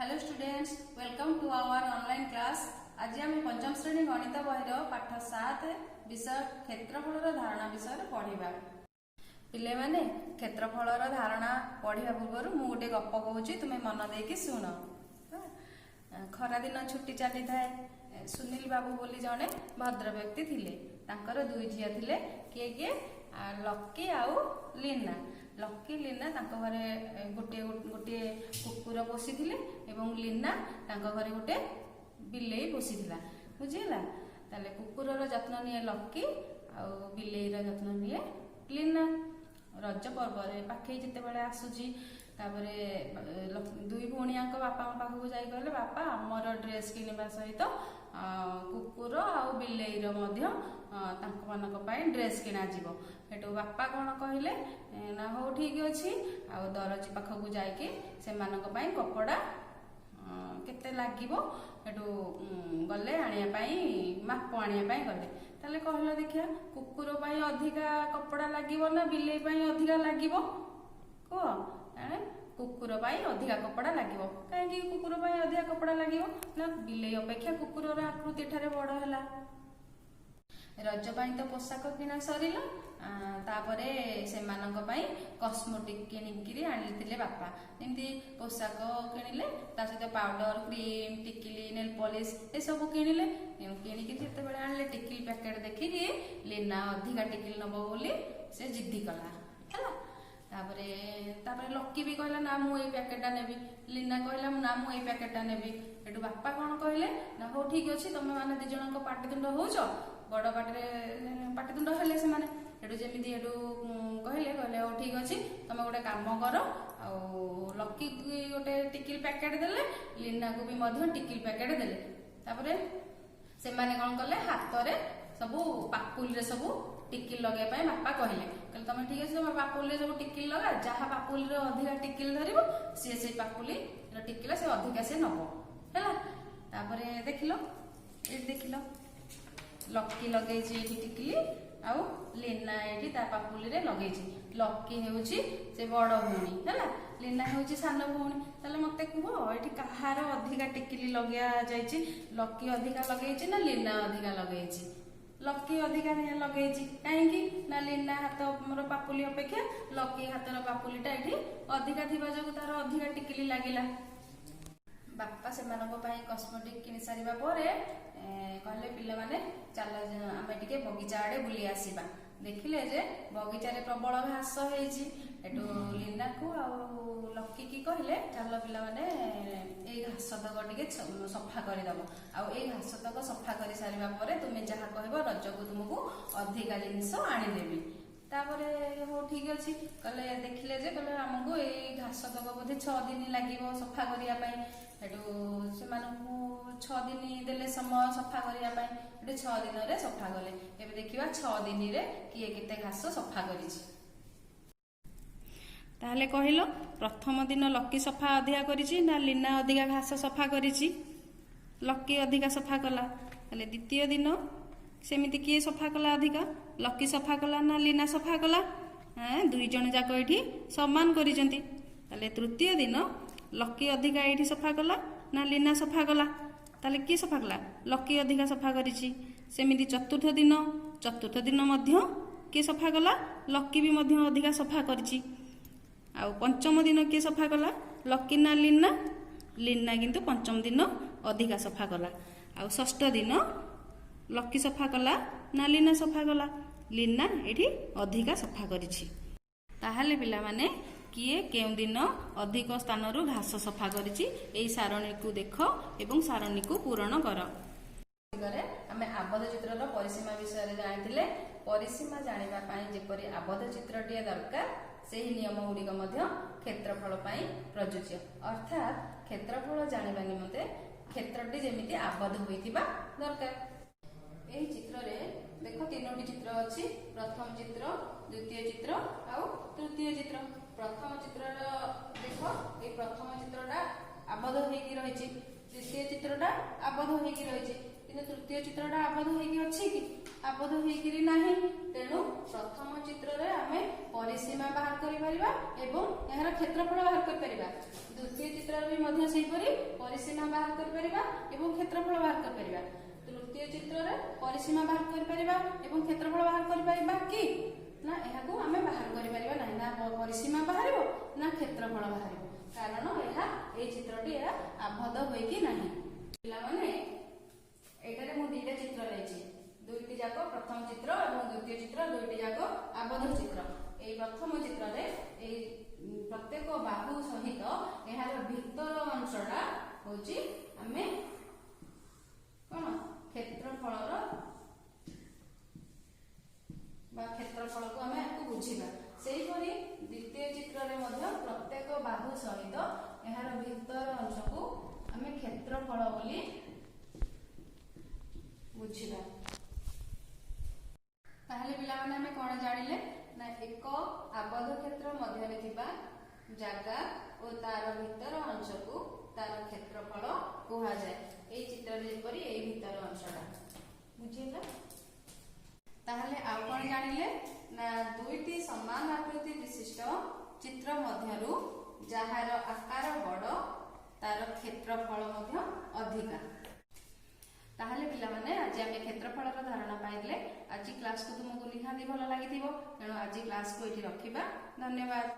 Hello students, welcome to our online class. ଆଜି ଆମେ ପଞ୍ଚମ ଶ୍ରେଣୀ ଗଣିତ ବହିର ପାଠ 7, ବିଷୟ କ୍ଷେତ୍ରଫଳର ଧାରଣା ବିଷୟରେ ପଢିବା। ପିଲାମାନେ, କ୍ଷେତ୍ରଫଳର ଧାରଣା ପଢିବା ପୂର୍ବରୁ ମୁଁ ଗୋଟେ ଗପ କହୁଛି, ତୁମେ ମନ ଦେଇକି ଶୁଣ। ଖରାଦିନ ଛୁଟି ଚାଲିଥାଏ। ସୁନୀଲ ବାବୁ ବୋଲି ଜଣେ ଭଦ୍ର ବ୍ୟକ୍ତି ଥିଲେ। ତାଙ୍କର ଦୁଇ ଝିଅ ଥିଲେ। କିଏ କିଏ? ଲକି ଆଉ ଲିନା। ଲକି, ଲିନା ତାଙ୍କ ଘରେ ଗୋଟିଏ ଗୋଟିଏ କୁକୁର ପୋଷିଥିଲେ ଏବଂ ଲିନା ତାଙ୍କ ଘରେ ଗୋଟେ ବିଲେଇ ପୋଷିଥିଲା। ବୁଝିହେଲା? ତାହେଲେ କୁକୁରର ଯତ୍ନ ନିଏ ଲକି ଆଉ ବିଲେଇର ଯତ୍ନ ନିଏ ଲିନା। ରଜ ପର୍ବରେ ପାଖେଇ ଯେତେବେଳେ ଆସୁଛି, ତାପରେ ଦୁଇ ଭଉଣୀଙ୍କ ବାପାଙ୍କ ପାଖକୁ ଯାଇ କହିଲେ, "ବାପା, ଆମର ଡ୍ରେସ୍ କିଣିବା ସହିତ କୁକୁର ଆଉ ବିଲେଇର ମଧ୍ୟ ତାଙ୍କ ମାନଙ୍କ ପାଇଁ ଡ୍ରେସ୍ କିଣାଯିବ।" ସେଠୁ ବାପା କଣ କହିଲେ ନା, "ହଉ, ଠିକ ଅଛି।" ଆଉ ଦରଜି ପାଖକୁ ଯାଇକି ସେମାନଙ୍କ ପାଇଁ କପଡ଼ା କେତେ ଲାଗିବ, ସେଠୁ ଗଲେ ଆଣିବା ପାଇଁ, ମାପ ଆଣିବା ପାଇଁ ଗଲେ। ତାହେଲେ କହିଲ ଦେଖିବା, କୁକୁର ପାଇଁ ଅଧିକା କପଡ଼ା ଲାଗିବ ନା ବିଲେଇ ପାଇଁ ଅଧିକା ଲାଗିବ? କୁହ। କୁକୁର ପାଇଁ ଅଧିକା କପଡ଼ା ଲାଗିବ। କାହିଁକି କୁକୁର ପାଇଁ ଅଧିକା କପଡ଼ା ଲାଗିବ ନା, ବିଲେଇ ଅପେକ୍ଷା କୁକୁରର ଆକୃତି ଏଠାରେ ବଡ ହେଲା। ରଜ ପାଇଁ ତ ପୋଷାକ କିଣା ସରିଲା। ତାପରେ ସେମାନଙ୍କ ପାଇଁ କସ୍ମେଟିକ କିଣିକିରି ଆଣିଥିଲେ ବାପା। ଯେମିତି ପୋଷାକ କିଣିଲେ, ତା ସହିତ ପାଉଡର, କ୍ରିମ, ଟିକିଲି, ନେଲ ପଲିସ ଏସବୁ କିଣିଲେ। କିଣିକି ଯେତେବେଳେ ଆଣିଲେ, ଟିକିଲି ପ୍ୟାକେଟ ଦେଖିକି ଲିନା ଅଧିକା ଟିକିଲି ନବ ବୋଲି ସେ ଜିଦ୍ଦି କଲା। ହେଲା? ତାପରେ ତାପରେ ଲକି ବି କହିଲା, "ନା, ମୁଁ ଏଇ ପ୍ୟାକେଟଟା ନେବି।" ଲିନା କହିଲା, "ନା, ମୁଁ ଏଇ ପ୍ୟାକେଟଟା ନେବି।" ଏଠୁ ବାପା କଣ କହିଲେ ନା, "ହଉ, ଠିକ ଅଛି, ତମେ ମାନେ ଦି ଜଣଙ୍କ ପାଟିତୁଣ୍ଡ ହଉଛ।" ବଡ ପାଟିରେ ପାଟିତୁଣ୍ଡ ହେଲେ ସେମାନେ। ଏଠୁ ଯେମିତି ଏଠୁ କହିଲେ କହିଲେ, "ହଉ, ଠିକ ଅଛି, ତମେ ଗୋଟେ କାମ କର।" ଆଉ ଲକି ଗୋଟେ ଟିକିଲି ପ୍ୟାକେଟ ଦେଲେ, ଲିନାକୁ ବି ମଧ୍ୟ ଟିକିଲି ପ୍ୟାକେଟ ଦେଲେ। ତାପରେ ସେମାନେ କଣ କଲେ, ହାତରେ ସବୁ ପାପୁଲିରେ ସବୁ ଟିକିଲି ଲଗେଇବା ପାଇଁ ବାପା କହିଲେ। କହିଲେ, "ତମେ ଠିକ ଅଛି, ତମେ ପାପୁଲିରେ ସବୁ ଟିକିଲି ଲଗା। ଯାହା ପାପୁଲିରେ ଅଧିକା ଟିକିଲି ଧରିବ, ସିଏ ସେଇ ପାପୁଲିର ଟିକିଲା ସେ ଅଧିକା ସେ ନବ।" ହେଲା? ତାପରେ ଦେଖିଲ, ଏଇଠି ଦେଖିଲ, ଲକି ଲଗେଇଛି ଏଇଠି ଟିକିଲି ଆଉ ଲିନା ଏଇଠି ତା ପାପୁଲିରେ ଲଗେଇଛି। ଲକି ହେଉଛି ସେ ବଡ ଭଉଣୀ, ହେଲା? ଲିନା ହେଉଛି ସାନ ଭଉଣୀ। ତାହେଲେ ମତେ କୁହ, ଏଠି କାହାର ଅଧିକା ଟିକିଲି ଲଗା ଯାଇଛି? ଲକି ଅଧିକା ଲଗେଇଛି ନା ଲିନା ଅଧିକା ଲଗେଇଛି? ଲକି ଅଧିକା ଲଗେଇଛି। କାହିଁକି ନା ଲିନା ହାତର ପାପୁଲି ଅପେକ୍ଷା ଲକି ହାତର ପାପୁଲିଟା ଏଠି ଅଧିକା ଥିବା ଯୋଗୁଁ ତାର ଅଧିକା ଟିକିଲି ଲାଗିଲା। ବାପା ସେମାନଙ୍କ ପାଇଁ କସ୍ମେଟିକ କିଣି ସାରିବା ପରେ କହିଲେ, "ପିଲାମାନେ, ଚାଲ, ଆମେ ଟିକେ ବଗିଚା ଆଡେ ବୁଲି ଆସିବା।" ଦେଖିଲେ ଯେ ବଗିଚାରେ ପ୍ରବଳ ଘାସ ହେଇଛି। ଏଠୁ ଲିନାକୁ ଆଉ ଲକିକି କହିଲେ, "ଚାଲ ପିଲାମାନେ, ଏଇ ଘାସ ତକ ଟିକେ ସଫା କରିଦବ। ଆଉ ଏଇ ଘାସ ତକ ସଫା କରି ସାରିବା ପରେ ତୁମେ ଯାହା କହିବ, ରଜକୁ ତୁମକୁ ଅଧିକା ଜିନିଷ ଆଣିଦେବି।" ତାପରେ ହଉ, ଠିକ ଅଛି କହିଲେ। ଦେଖିଲେ ଯେ କହିଲେ, ଆମକୁ ଏଇ ଘାସ ତକ ବୋଧେ 6 ଦିନ ଲାଗିବ ସଫା କରିବା ପାଇଁ। ସେଠୁ ସେମାନଙ୍କୁ 6 ଦିନ ଦେଲେ ସମୟ ସଫା କରିବା ପାଇଁ। ଏଠୁ 6 ଦିନରେ ସଫା କଲେ। ଏବେ ଦେଖିବା 6 ଦିନରେ କିଏ କେତେ ଘାସ ସଫା କରିଛି। ତାହେଲେ କହିଲ, ପ୍ରଥମ ଦିନ ଲକି ସଫା ଅଧିକା କରିଛି ନା ଲିନା ଅଧିକା ଘାସ ସଫା କରିଛି? ଲକି ଅଧିକା ସଫା କଲା। ତାହେଲେ ଦ୍ୱିତୀୟ ଦିନ ସେମିତି କିଏ ସଫା କଲା ଅଧିକା? ଲକି ସଫା କଲା ନା ଲିନା ସଫା କଲା? ଦୁଇ ଜଣ ଯାକ ଏଇଠି ସମାନ କରିଛନ୍ତି। ତାହେଲେ ତୃତୀୟ ଦିନ ଲକି ଅଧିକା ଏଇଠି ସଫା କଲା ନା ଲିନା ସଫା କଲା? ତାହେଲେ କିଏ ସଫା କଲା? ଲକି ଅଧିକା ସଫା କରିଛି। ସେମିତି ଚତୁର୍ଥ ଦିନ ମଧ୍ୟ କିଏ ସଫା କଲା? ଲକି ବି ମଧ୍ୟ ଅଧିକା ସଫା କରିଛି। ଆଉ ପଞ୍ଚମ ଦିନ କିଏ ସଫା କଲା, ଲକି ନା ଲିନା? ଲିନା କିନ୍ତୁ ପଞ୍ଚମ ଦିନ ଅଧିକା ସଫା କଲା। ଆଉ ଷଷ୍ଠ ଦିନ ଲକି ସଫା କଲା ନା ଲିନା ସଫା କଲା? ଲିନା ଏଠି ଅଧିକା ସଫା କରିଛି। ତାହେଲେ ପିଲାମାନେ, କିଏ କେଉଁ ଦିନ ଅଧିକ ସ୍ଥାନରୁ ଘାସ ସଫା କରିଛି, ଏଇ ସାରଣୀକୁ ଦେଖ ଏବଂ ସାରଣୀକୁ ପୂରଣ କର। ଦିଗରେ ଆମେ ଆବଦ୍ଧ ଚିତ୍ରର ପରିସୀମା ବିଷୟରେ ଜାଣିଥିଲେ। ପରିସୀମା ଜାଣିବା ପାଇଁ ଯେପରି ଆବଦ୍ଧ ଚିତ୍ରଟିଏ ଦରକାର, ସେହି ନିୟମ ଗୁଡ଼ିକ ମଧ୍ୟ କ୍ଷେତ୍ରଫଳ ପାଇଁ ପ୍ରଯୁଜ୍ୟ। ଅର୍ଥାତ୍ କ୍ଷେତ୍ରଫଳ ଜାଣିବା ନିମନ୍ତେ କ୍ଷେତ୍ରଟି ଯେମିତି ଆବଦ୍ଧ ହୋଇଥିବା ଦରକାର। ଏହି ଚିତ୍ରରେ ଦେଖ, ତିନୋଟି ଚିତ୍ର ଅଛି। ପ୍ରଥମ ଚିତ୍ର, ଦ୍ୱିତୀୟ ଚିତ୍ର ଆଉ ତୃତୀୟ ଚିତ୍ର। ପ୍ରଥମ ଚିତ୍ରର ଦେଖ, ଏଇ ପ୍ରଥମ ଚିତ୍ରଟା ଆବଦ୍ଧ ହେଇକି ରହିଛି। ଦ୍ୱିତୀୟ ଚିତ୍ରଟା ଆବଦ୍ଧ ହେଇକି ରହିଛି। କିନ୍ତୁ ତୃତୀୟ ଚିତ୍ରଟା ଆବଦ୍ଧ ହେଇକି ଅଛି କି? ଆବଦ୍ଧ ହେଇକିରି ନାହିଁ। ତେଣୁ ପ୍ରଥମ ଚିତ୍ରରେ ଆମେ ପରିସୀମା ବାହାର କରିପାରିବା ଏବଂ ଏହାର କ୍ଷେତ୍ରଫଳ ବାହାର କରିପାରିବା। ଦ୍ୱିତୀୟ ଚିତ୍ରରେ ବି ମଧ୍ୟ ସେହିପରି ପରିସୀମା ବାହାର କରିପାରିବା ଏବଂ କ୍ଷେତ୍ରଫଳ ବାହାର କରିପାରିବା। ତୃତୀୟ ଚିତ୍ରରେ ପରିସୀମା ବାହାର କରିପାରିବା ଏବଂ କ୍ଷେତ୍ରଫଳ ବାହାର କରିପାରିବା କି ନା? ଏହାକୁ ଆମେ ବାହାର କରିପାରିବା ନାହିଁ। ନା ପରିସୀମା ବାହାରିବ, ନା କ୍ଷେତ୍ରଫଳ ବାହାରିବ, କାରଣ ଏହା ଏଇ ଚିତ୍ରଟି ଏହା ଆବଦ୍ଧ ହୋଇକି ନାହିଁ। ପିଲାମାନେ, ଏଇଟାରେ ମୁଁ ଦିଟା ଚିତ୍ର ନେଇଛି। ଦୁଇଟି ଯାକ, ପ୍ରଥମ ଚିତ୍ର ଏବଂ ଦ୍ୱିତୀୟ ଚିତ୍ର, ଦୁଇଟି ଯାକ ଆବଦ୍ଧ ଚିତ୍ର। ଏଇ ପ୍ରଥମ ଚିତ୍ରରେ ଏଇ ପ୍ରତ୍ୟେକ ବାହୁ ସହିତ ଏହାର ଭିତର ଅଂଶଟା ହଉଛି ଆମେ କଣ କ୍ଷେତ୍ରଫଳର ବା କ୍ଷେତ୍ରଫଳକୁ ଆମେ ଏହାକୁ ବୁଝିବା। ସେହିପରି ଦ୍ୱିତୀୟ ଚିତ୍ରରେ ମଧ୍ୟ ପ୍ରତ୍ୟେକ ବାହୁ ସହିତ ଏହାର ଭିତର ଅଂଶକୁ ଆମେ କ୍ଷେତ୍ରଫଳ ବୋଲି ବୁଝିବା। ତାହେଲେ ପିଲାମାନେ, ଆମେ କଣ ଜାଣିଲେ ନା ଏକ ଆବଦ୍ଧ କ୍ଷେତ୍ର ମଧ୍ୟରେ ଥିବା ଜାଗା ଓ ତାର ଭିତର ଅଂଶକୁ ତାର କ୍ଷେତ୍ରଫଳ କୁହାଯାଏ। ଏଇ ଚିତ୍ରରେ ଯେପରି ଏଇ ଭିତର ଅଂଶଟା ବୁଝିଲା। ତାହେଲେ ଆଉ କଣ ଜାଣିଲେ ନା ଦୁଇଟି ସମାନ ଆକୃତି ବିଶିଷ୍ଟ ଚିତ୍ର ମଧ୍ୟରୁ ଯାହାର ଆକାର ବଡ, ତାର କ୍ଷେତ୍ରଫଳ ମଧ୍ୟ ଅଧିକା। ତାହେଲେ ପିଲାମାନେ, ଆଜି ଆମେ କ୍ଷେତ୍ରଫଳର ଧାରଣା ପାଇଲେ। ଆଜି କ୍ଲାସକୁ ତୁମକୁ ନିହାତି ଭଲ ଲାଗିଥିବ। ତେଣୁ ଆଜି କ୍ଲାସକୁ ଏଇଠି ରଖିବା। ଧନ୍ୟବାଦ।